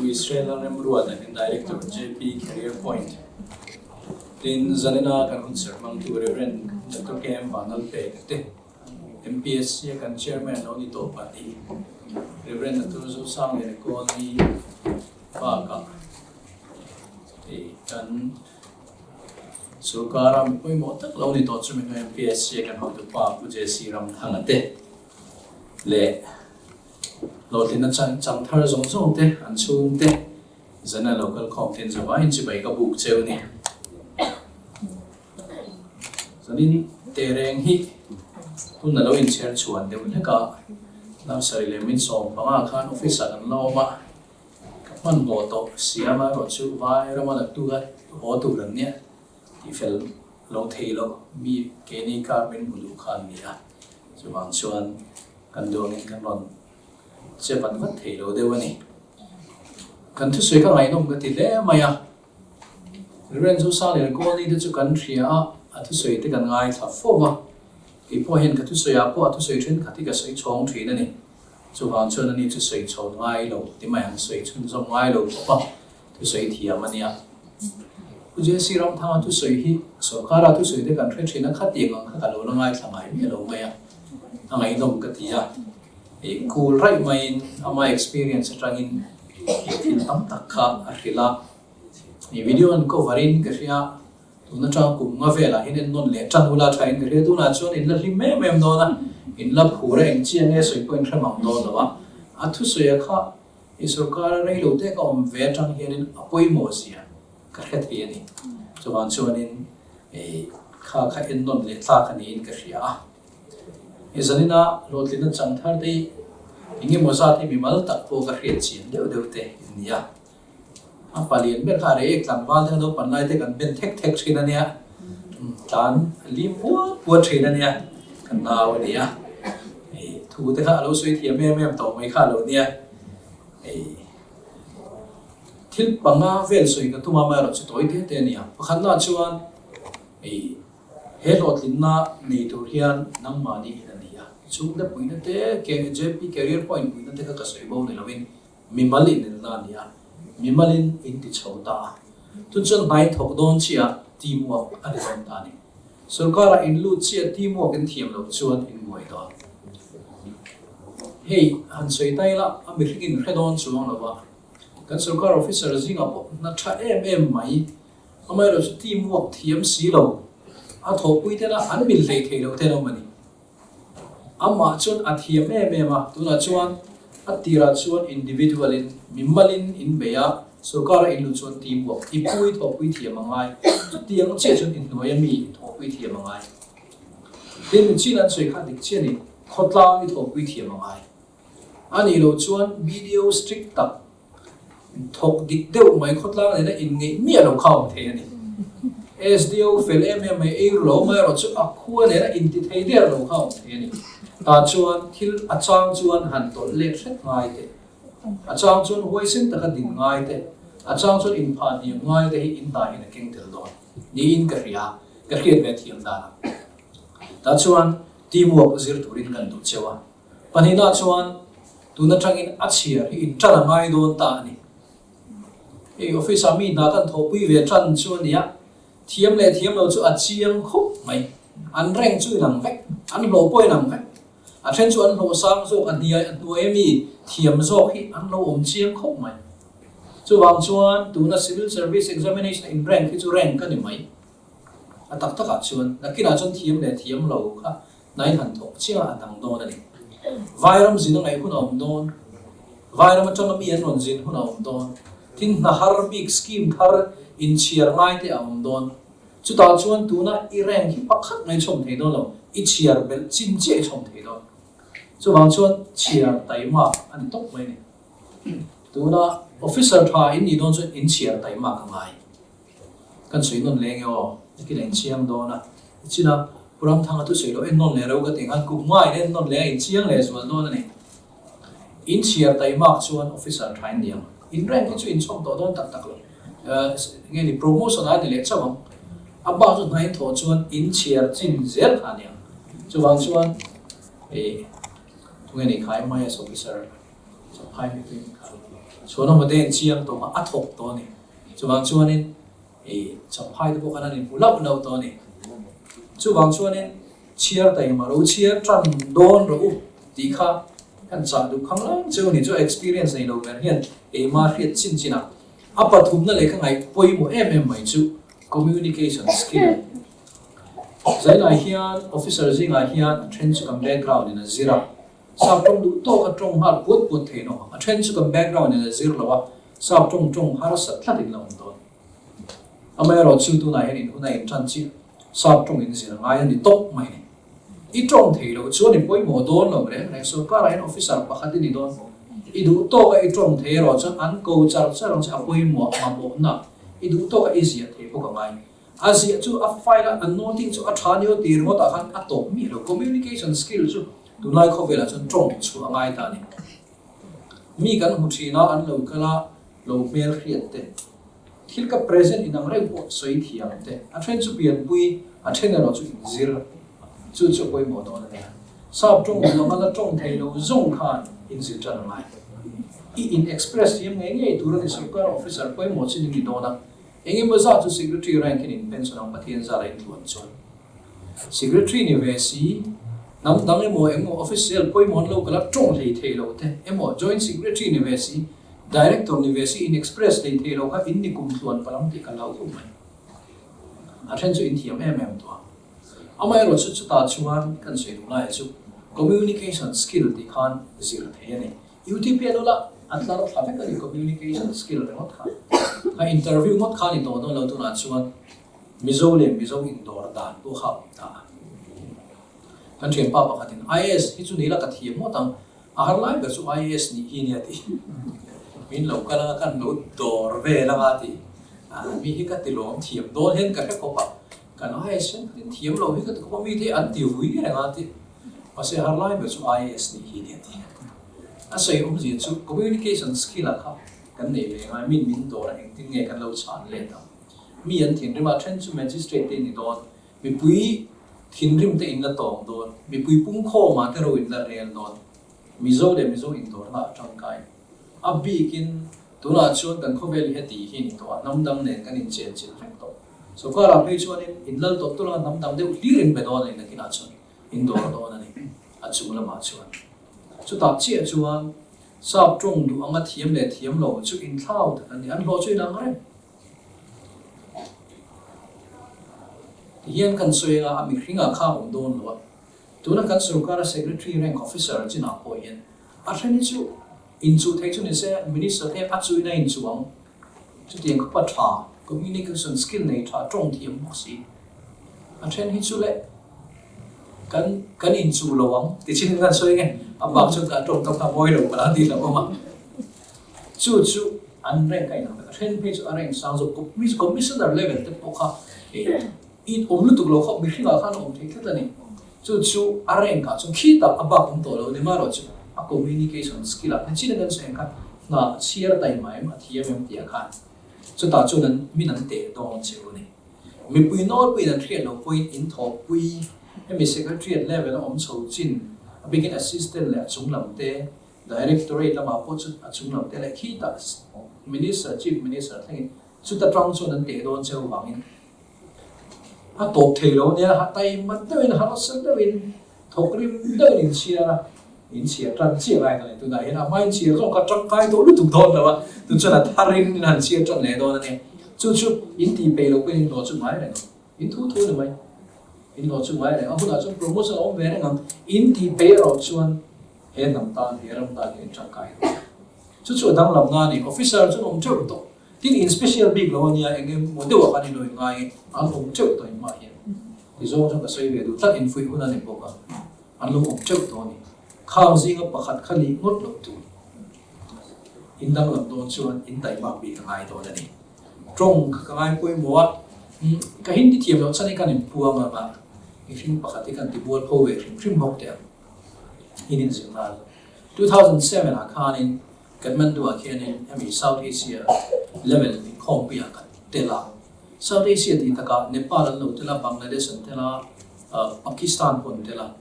Pu Israel Lalremruata kan Director JP Career Point tin zanina kan hunserh hmangtu Rev. Doctor KM Vanlalpek te MPSC a kan Chairman lo ni tawh pahnih Rev. Doctor Zosangliana Kawlni bakah kan Sorkara mi pawimawh tak lo ni tawh chumi hnu MPSC a kan hotupa Pu JC Ramthanga te leh Hlawhtlinna chang thar zawng zawng te, an chhung te, zana lo kal khawm ten zavaiin chibai ka buk cheu ni. Zanin tehreng hi hun a lo inchher chhuan deuh hlek a, Nursery leh min sawm panga khan office ah kan la awm a, ka hmanhmawh tawh siam a erawh chu vai rama la tu a haw tur an nia tih fel lo thei lo mi keini kar min hmu duh kha an ni a, chuvang chuan Kan duangin kan rawn che vat vat thei lo deuh a ni. Kan thusawi kha ngaihnawm ka ti hle mai a. Reverend Zosalian Kawlni te chu kan hria a, a thusawi te kan ngaithla fo va. Kei pawh hian ka thusawi ah pawh a thusawi thenkhat hi ka sawi chhawng thin a ni. Chuvang chuan ani chu sawi chhawn ngai lo ti mai ang, sawi chhunzawm ngai lo khawp a thusawi thiam a nia. Pu JC Ramthanga thusawi hi sorkara thusawi te kan hre thin a, khatiang ang kha ka lo la ngaithla ngai miah lo mai a, a ngaihnawm ka ti a. Ih cool raih maiin ama experience atangin ih thil tam tak kha a hrilh a. Ih video an cover in ka hria, tun atanga kum nga velah hian en nawn leh tan ula tha in ka hria, tunah chuan in la hlim em em dawn a, in la phur a engchiah nge sawi pawh in hre mang dawn lo a. A thusawi a kha I sorkar a rei lo te ka awm ve atang hianin a pawimawh zia ka hre thei a ni. Chuvang chuanin kha kha ennawn leh tlak a niin ka hria a. I zanina hlawhtlinna chang thar te hi engemaw zat hi mimal tak pawh ka hriat chian deuh deuh te in ni a. A palian ber kha rei ek tlangval te naupang lai te kan ben thek thek thin a nia. Tlan lim puat puat thin a nia. Kan nau a ni a. Thu te kha a lo sawi thiam em em tawh mai kha a lo nia. Thil panga vel sawi ka tum a, amaherawhchu tawi te te a ni a. Pakhatnaah chuan he hlawhtlinna nei tur hian nangmahni in a ni a. Chhungte puihna te, JP Career Point puihna te kha ka sawi bo ni lovin Mimal inelna a ni a, mimalin in ti chho ta a. Tun chuan hnai thawk dawn chiah team work a ni dawn ta a ni. Sorkara in lut chiah team work in thiam loh chuan in buai dawn. Hei han sawi ta ila a mihring in hre dawn chuang lo va, kan sorkar officer zingah pawh hna tha em em mai, amaherawhchu team work thiam si lo, a thawhpui tena an mil hlei thei lo ten awm a ni. Amah chuan a thiam em em a, tunah chuan a tirah chuan individual in, mimalin in bei a, sorkara in luh chuan team work, i pui thawhpui thiam a ngai, chutiang chiah chuan i hnuaia mi i thawhpui thiam a ngai. Tin, mi chin an sawi kha dik chiah a ni, khawtlang i thawhpui thiam a ngai. A nih loh chuan BDO strict tak, Thawk dik deuh mai khawtlang nena inngeih miah lo kha awm thei a ni. SDO fel em em mai ei ru lo mai erawh chu a khua nena inti thei der lo kha awm thei a ni. Tah chuan thil a chang chuan han tawlh let hret ngai te, a chang chuan huaisen taka din ngai te, a chang chuan inphah hniam ngai te hi in hna hian a keng tel dawn niin ka hria, ka hriat ve thiam dan a. Tah chuan teamwork zir turin kan duh cheu a. Pahnihna chuan tun atangin a chhiar hi in tan a ngai dawn ta a ni. Hei office ah mi hna kan thawhpui ve tan chu a nia, thiam leh thiam lo chu a chiang khawp mai. An rank chu inang vek, an hlawh pawh inang vek. A then chu an hlawh sang zawk a hniai a hnuai ami thiam zawk hi an lo awm chiang khawp mai. Chuvang chuan tuna civil service examination in rank hi chu rank a ni mai. A tak takah chuan nakinah chuan thiam leh thiam lo kha Hnain han thawk chiah a dang dawn a ni. Vairam zin a ngaih hun a awm dawn. Vairam atanga mi an rawn zin hun a awm dawn. Tin hna har bik scheme thar inchhiar ngai te a awm dawn. Chutah chuan tuna i rank hi pakhat mai chhawm thei dawn lo, i chhiar belh chin chiah i chhawm thei dawn. Chuvang chuan chhiar taimak a ni tawp mai a ni. Tuna officer tha in nih dawn chuan inchhiar taimak a ngai. Kan sawi nawn leng e aw, nakin a inchiang dawn a. Tichin a, Pu Ramthanga thu sawi loh en nawn leh ro ka ti khan kum hmain en nawn leh a inchiang leh zual dawn a ni. In chhiar taimak chuan officer tha in ni ang. In rank hi chu inchhawm tawh dawn tak tak lo. Nge ni promotion a ni leh chauh ang. A bak chu hna in thawh chuan in chhiar chin zel kha a ni ang. Chuvang chuan, tunge ni kha MIS officer. Champhai mipui kha chhuanawm a den chiang tawh a, a thawk tawh a ni. Chuvang chuanin i Champhai te pawh khan an inhmu lauh lauh tawh a ni. Chuvang chuanin chhiar taima ro chhiar tan dawn rawh u tih kha kan chah duh khang lang cheu a ni. Chu experience nei lo ber hian keimah hriat chin chinah a pathumna leh ka ngaih pawimawh em em mai chu communication skill. Zailai hian officer zingah hian a then chu kan background in a zir a. Sap tawng duh tawk a tawng nghal puat puat thei nawk ang. A then chu kan background in a zir lo a, sap tawng tawng harsat tlat in la awm dawn. Amaherawh chu tunah hian in hun a in tan chiah, sap tawng in zir ngai a ni tawp mai ni. I tawng thei loh chuan i pawimawh dawn lo reng reng, sorkar ah hian officer pakhat i ni dawn. I duh tawk a i tawng thei erawh chuan an ko char char ang che a pawimawh mamawhna i duh tawk a i ziah thei bawk a ngai. A ziah chu a file a, a noting chu a tha nia ti ringawt ah khan a tawp miah lo. Communication skill chu tunlai khawvelah chuan tawng chhuah a ngai ta a ni. Mi kan hmu thin a, an lo kal a, lo hmel hriat te, thil ka present inang reng pawh sawi thiam te, a then chu pianpui, a then erawh chu inzir, chu chu a pawimawh dawn a nia. Sap tawng duh anga la tawng thei lo zawng khan inzir tan a ngai. I in express thiam ngei ngei tur a ni, sorkar officer pawimawh chin i ni dawn a. Engemaw zat chu Secretary rank in in pension ang Pathian zat a intluan chuan Secretary ni ve si, hnam dang emaw engmaw official pawimawh an lo kal a tawng hlei thei lo te emaw Joint Secretary ni ve si, Director ni ve si in express hlei thei lo kha in ni kum tluan palang tih ka hlauh khawp mai. A then chu in thiam em em tawh a. Amaherawh chu chutah chuan kan sawi duh laiah chu communication skill tih khan zir thei a ni. UTP an ula a tlar thla vek a ni communication skill ringawt kha. Kha interview ngawt kha ni tawh dawn lo tunah chuan Mizo leh Mizo indawr dan pawh kha a awm ta a. Kan thianpa pakhatin IAS hi chu ni la ka thiam ngawt ang, a har lai ber chu IAS nih hi nia ti. Min lo kal anga kan lo dawr vel anga ti. Mi hi ka ti lawm thiam dawn hian ka hre khawp a, kan IAS hian ka tin thiam lo hi ka ti khawp a, mi te an ti vui reng a ti. Mahse har lai ber chu IAS nih hi nia ti. A sawi awmzia chu communication skill ah kha kan nei ve ngai, min min dawr a engtin nge kan lo chhan let ang. Mi an thinrim a, then chu magistrate te in ni dawn, mipui thinrim te in la tawng dawn, mipui pungkhawm ah te ro in la rel dawn, Mizo leh Mizo indawrna ah tangkai. A bikin tunah chuan kan khawvel hi heti hi ni tawh a, hnam dang nen kan inchenchilh vek tawh. Sawrkar ah phei chuanin in lal tawp tawlh anga hnam dang deuh hlir in be dawn a ni nakinah chuan. In dawr dawn a ni, a chung lamah chuan. Chutah chiah chuan sap tawng duh anga thiam leh thiam lo chu inthlau tak an ni, an hlawh chu inang reng. Tihian kan sawi anga a mihringah kha a awm dawn lo a, tuna kan sorkara secretary rank officer chinah pawh hian a then hi chu inchuh theih chu ni se minister te a chuin a inchuh ang. Chutiang khawpa tha, communication skill nei tha, tawng thiam bawk si. A then hi chu le kan kan inchuh lo ang ti chin in kan sawi nge, a bak chuan ka tawng tam kha mawi lo palh ang tih hlauhawm a. Chu chu an rank a inang vek, a then phei chu a rank sang zawk, commissioner level te pawh kha in awm lutuk lo khawp mihringah khan a awm thei tlat a ni. Chu chu a rank ah chuan khitah a bak awm tawh lo ni marawh chu a communication skill ah nichin a kan sawi ang khan hna a chhiar taima em a thiam em tih ah khan chutah chuan an min an teh dawn che u a ni. Mipui nawlpuiin an hriat loh pawhin in thawhpui hemi secretariat level a awm chho chin a bikin assistant leh a chunglam te directorate lamah pawh chu a chunglam te leh khitah minister chief minister thlengin chuta tang chuan an teh dawn che u vangin A tawp thei lo nia, ha taima deuhin, harsa deuhin, thawk rim deuhin in chhiar a, in chhiar tan chiah lai ka nei. Tunah hian a hmain chhiar zawng kha tangkai tawh lutuk dawn lo a, tun chuan a tharin in han chhiar tan leh dawn a ni. Chu chu in tih peih loh pawhin in hlawh chu ngai reng ang, in thu thu ni mai, in hlawh chu ngai reng ang. A hunah chuan promotion a awm ve reng ang, in tih peih erawh chuan he hnam tan, he ram tan hian in tangkai dawn. Chu chu a danglam na a ni, officer chuan awm teuh tawh. Tin, in special bik lo ania, eng emaw deuh ah khan i lawi ngai an awm teuh tawh in mah hian ti zawng chuan ka sawi ve duh tlat, infuih hun a ni bawk a, an lo awm teuh tawh a ni. Khang zinga pakhat kha nih ngawt loh tur in danglam dawn chuan in taihmak bik a ngai dawn a ni. Tawng kha ka ngai pawimawh a, ka hindi thiam loh chhan hi kan inpuang ang a, mihring pakhat hi kan tibual pho ve hrim hrim bawk teh ang in inzir nan. 2007 ah khanin Kathmandu ah khianin hemi South Asia level inkhawmpui ah kan tel a. South Asia tih takah Nepal an lo tel a, Bangladesh an tel a, Pakistan pawh an tel a.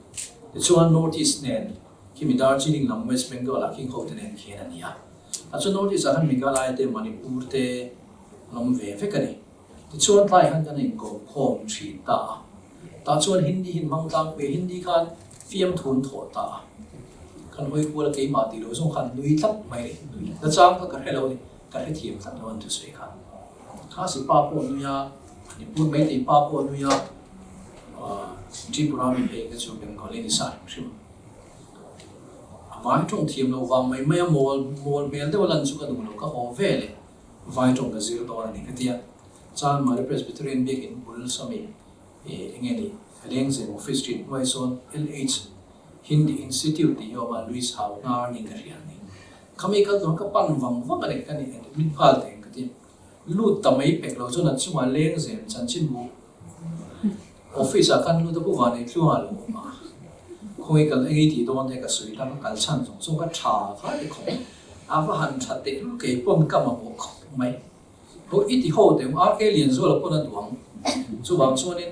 Tichuan North East nen Khimi Darjeeling lam West Bengal ah khing ho te nen khian a ni a. A chu North East ah khan Meghalaya te Manipur te an awm ve vek a ni. Tichuan tlai khan kan inkawm khawm thin ta a. Tah chuan Hindi hi hmang tlangpui a, Hindi khan fiamthu an thawh ta a. Kan hawi kual a keimah tih lo zawng khan nui tlat mai a ni. Nachang kha ka hre lo a ni, ka hrethiam tlat lo an thusawi khan. Khasi pa pawh nui a, Manipur Meitei pa pawh nui a, Tripura mi phei kha chu Bengali ni sa hrim hrim. A vai tawng thiam loh vang mai mai a, mawl mawl hmel deuh a lan chu ka duh lo, ka haw ve leh vai tawng ka zir dawn a ni ka ti a. Chanmari Presbyterian biakin bul sawmi eng nge ni Lengzem Office Street hnuai sawn LH Hindi Institute tih hi a awm a, Louis Hau hnar niin ka hria a ni. Khami kal tur ka pan vang vang a ni, ka ni admit nghal teh ang ka ti. Lut ta mai pek lo chuan a chungah Lengzem chanchinbu Office ah khan lut a pu vanei tluang ah lo awm a, khawi kal engei tih dawn te ka sawi ta ka kal chhan zawng zawng ka tha kha ti khawp a va han tha teh lul kei pawn ka mamawh khawp mai. Ho i ti ho teh RK Lianzuala pawn a duang chuvang chuanin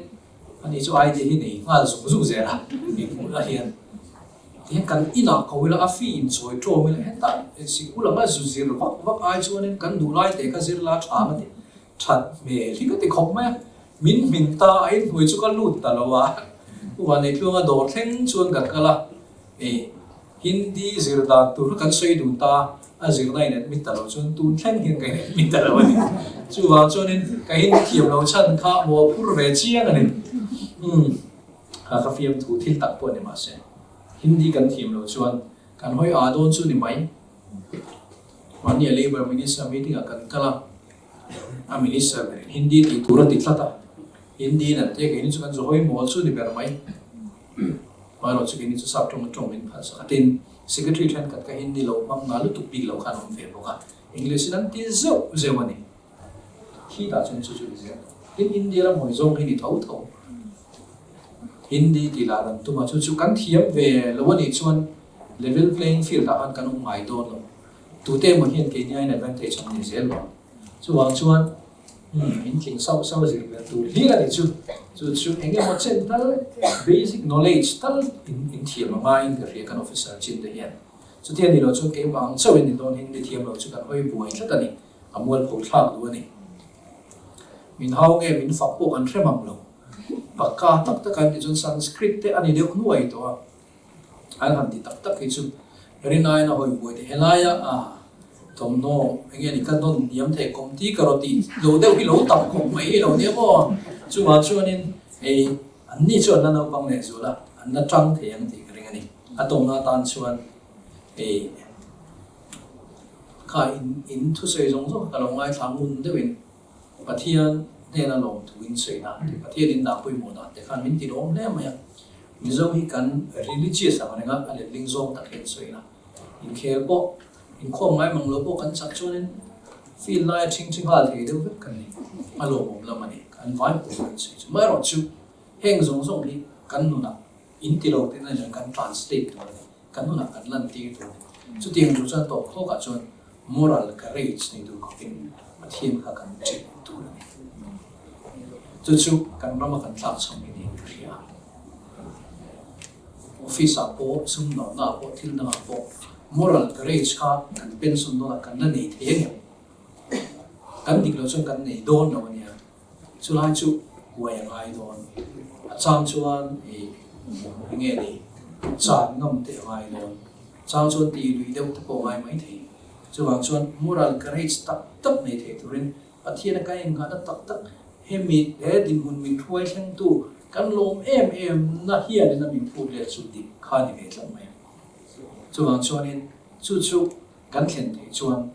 ani chu idea hi nei nghal zung zung zel a inhmuh lah hian tihian kan inah ko ila a fee in chawi tawm ila hetah sikul anga zu zir vak vak ai chuanin kan duh lai teh kha zir la tha ang a ti. That hmel hi ka ti khawp mai a, min hmin ta a inhnuai chu ka lut ta lo a, Vanneitluanga dawr thleng chuan kan kal a, e Hindi zir dan tur kha kan sawi dun ta a, zirna in admit ta lo chuan tun thleng hian ka in admit ta lo a ni. Chuvang chuanin ka Hindi thiam lo chhan kha maw phur ve chiang a ni. Umm kha ka fiamthu thil tak pawh a ni mahse Hindi kan thiam lo chuan kan hawi a dawn chu ni mai. Mahnia Labour Minister meeting ah kan kal a. A minister berin Hindi tih tur a ti tlat a, Hindi in an tia keini chu kan zahawi mawl chu ni ber mai. Amaherawhchu chu keini chu sap tawng atawng min phal sak a, tin secretary thenkhat kha Hindi lo hmang nghal lutuk bik lo khan awm ve bawk a, English in an ti zeuh zeuh a ni. Khi tah chuan chu chu ni zel. Tin India ram hawi zawng hi ni tho tho. Hindi tih lah ran tum a, chu chu kan thiam ve lo a nih chuan level playing field ah khan kan awm ngai dawn lo. Tute emaw hian keini aiin advantage an nei zel lo. Chuvang chuan in tling sauh sauh zir ber tur hlir a ni chu. Chu chu eng emaw chen tal basic knowledge tal in thiam a ngaiin ka hria kan officer chin te hian. Chutia ni lo chuan keimah ang chauhin ni dawn hin mi thiam lo chu kan hawi buai tlat a ni. A mualpho thlak duh a ni. Min hau nge min fak pawh kan hre mang lo. Pakka tak tak an tih chuan Sanskrit te a ni deuh nuai tawh a. An han ti tak tak hi chu rinaiin a hawi buai te helaia a thawmhnaw eng nge ni ka nawn hniam thei kawm ti ka raw tih lo deuh hi lo tam khawp mai hi lo nia maw chungah chuanin hei an ni chu an la naupang leh zual a an la tang thei ang tih ka ring a ni a tawmna atan chuan hei kha in in thusawi zawng zawng ka lo ngaithla ngun deuhin Pathian hnena lawmthu in sawi dan te, Pathian in dah pawimawh dan te khan min ti lawm hle mai a. Mizo hi kan religious ang renga a letling zawng tak hian sawi ila. Inkhel pawh, inkhawm ngai mang lo pawh kan chak chuanin field laia ṭhing ṭhi nghal thei deuh vek kan ni. A lawmawm lam a ni. Kan vai pawh kan sawi chu. Amaherawhchu heng zawng zawng hi kan nunah in ti lo te na hian kan translate tur a ni. Kan nunah kan lantir tur a ni. Chutiang tur chuan tawp khawkah chuan Moral courage nei tur khawpin Pathian kha kan ṭih tur a ni. Chu chu kan rama kan tlak chhawm hi niin ka hria. Office ah pawh, sumdawhna ah pawh, thil dangah pawh moral courage kha kan pension dawnah kan la nei thei angem? Kan dik loh chuan kan nei dawn lo a nia. Chulai chu huai a ngai dawn. A chang chuan ih eng nge ni chan ngam te a ngai dawn. Chang chuan tih lui deuh te pawh a ngai mai thei. Chuvang chuan moral courage tak tak nei thei turin Pathian a ka innghahna tak tak hemi he dinhmun min hruai thlengtu kan lawm em em na hianin a min phut let chu dik kha ni ve tlat mai a. Chuvang chuanin chu chu Kan thlen theih chuan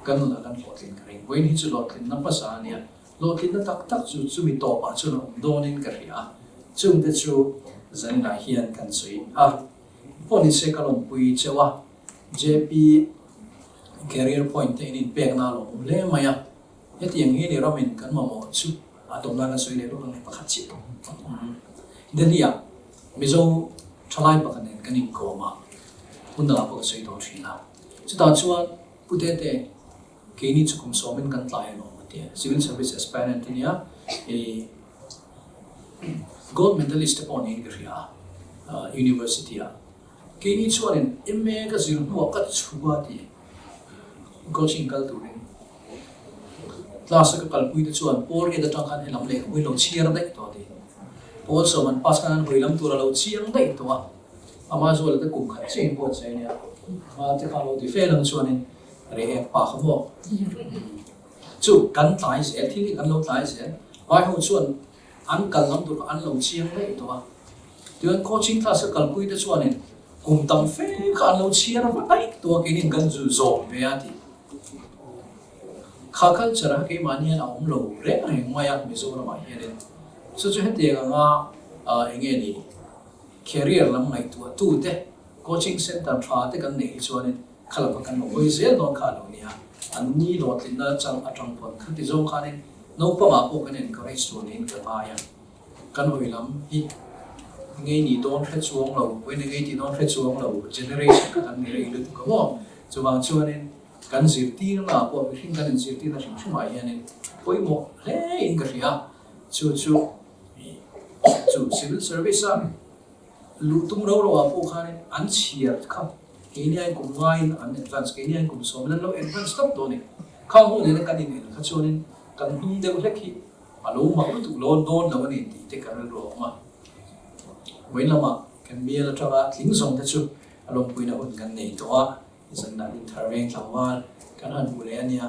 kan nunah kan hlawhtlin ka ring. Vawiin hi chu hlawhtlinna hmasa a nia. Hlawhtlinna tak tak chu chumi tawpah chuan a awm dawnin ka hria a. Chungte chu zaninah hian kan sawi a. Pawh nise ka lawmpui cheu a. JP Career Point te in inpekna a lawmawm hle mai a. Hetiang hi ni ramin kan mamawh chu a tawp nan a sawi leh lawk ang e pakhat chiah. Delhi-ah Mizo thalai pakhat nen kan inkawm a, hmun dangah pawh ka sawi tawh thin a. Chutah chuan Pu Tete, keini chu kum sawmin kan tlai alawm a ti a, Civil Service aspirant a nia, i Gold medalist te pawh niin ka hria a, University-ah. Keini chuanin MA ka zir hnuah ka chhuk a ti. Coaching kal turin class a ka kalpui te chuan pawl riat atang khan helam lehkhabu hi lo chhiar daih tawh a ti. Pawl sawm an pass khan an hawi lam tur a lo chiang daih tawh a. Ama zuala te kum khat chiah in buatsaih a nia. Ama te kha lo ti fel ang chuanin reh ek pa kha maw. Chu kan tlai zel, thil hi kan lo tlai zel. Vai ho chuan an kal lam tur kha an lo chiang daih tawh a. Tichuan coaching class ka kalpui te chuanin kum tam fe kha an lo chhiar va daih tawh a, keinin kan zu zawm ve a ti. Kha culture kha keimahni hian a awm lo reng reng mai a Mizoramah hianin. Chu chu hetiang anga eng nge ni career lam ngaihtuah tute coaching center tha te kan neih hi chuanin kha laka kan lo hawi zel dawn kha a lo nia. An ni hlawhtlinna chang atang pawn khati zawng khanin naupangah pawh kan encourage tur niin ka ngai a. Kan hawi lam hi ngei ni dawn hre chuang lo, vawiin engei tih dawn hre chuang lo generation kha kan ni rei lutuk a maw? Chuvang chuanin kan zirtirna ah pawh mihring kan inzirtirna hrim hrimah hianin pawimawh hle in ka hria. Chu chu chu civil service a luh tum ro ro ah pawh khanin an chhiar kha keini aiin kum ngaiin an advance, keini aiin kum sawmin an lo advance tawp tawh a ni. Khang hun nena kan in en kha chuanin kan hnung deuh hlek hi A lo mak lutuk lo dawn lo a ni tih te ka rilru a awm a. Vawiin lamah kan bial atanga tling zawng te chu a lawmpuina hun kan nei tawh a, zanah din thar veng tlangval kan han hmu leh a nia,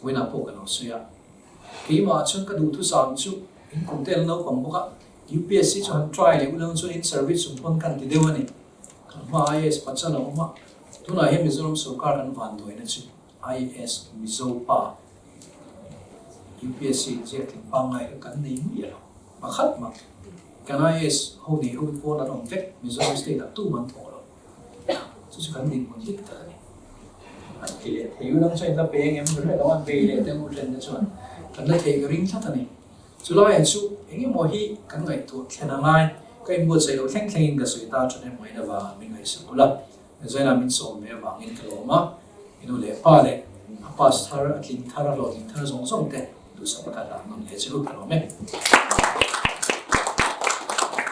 vawiinah pawh ka lo sawi a. Keimah chuan ka duhthusam chu in kum te an naupang bawk a, UPSC chu han try leh ulang chuan in service chung pawn kan ti deuh a ni. Kan hma IAS Pachal a awm a, tunah hian Mizoram sorkar kan vanduaina chu IAS Mizo pa UPSC ziak tling pangngai kha kan nei miah lo. Pakhat mah kan IAS ho nei ho pawn an awm vek Mizoram state ah tum an thawh lo. Chu chu kan dinhmun dik tak a ni. An ti leh thei u lang chuan in la pe engem ber lo an bei leh deuh then te chuan kan la thei ka ring tlat a ni. Chu laiah chu eng emaw hi kan ngaihtuah thlen a ngai. Ka inbuatsaih loh thleng thlengin ka sawi ta tha em mai na vangah min ngaihsak ula. Zaina min sawm ve avangin ka lawm a, i nu leh pa leh a pass thar, a tling thar, a hlawhtling thar zawng zawng te duhsak ka hlan nawn leh che u ka lawm e.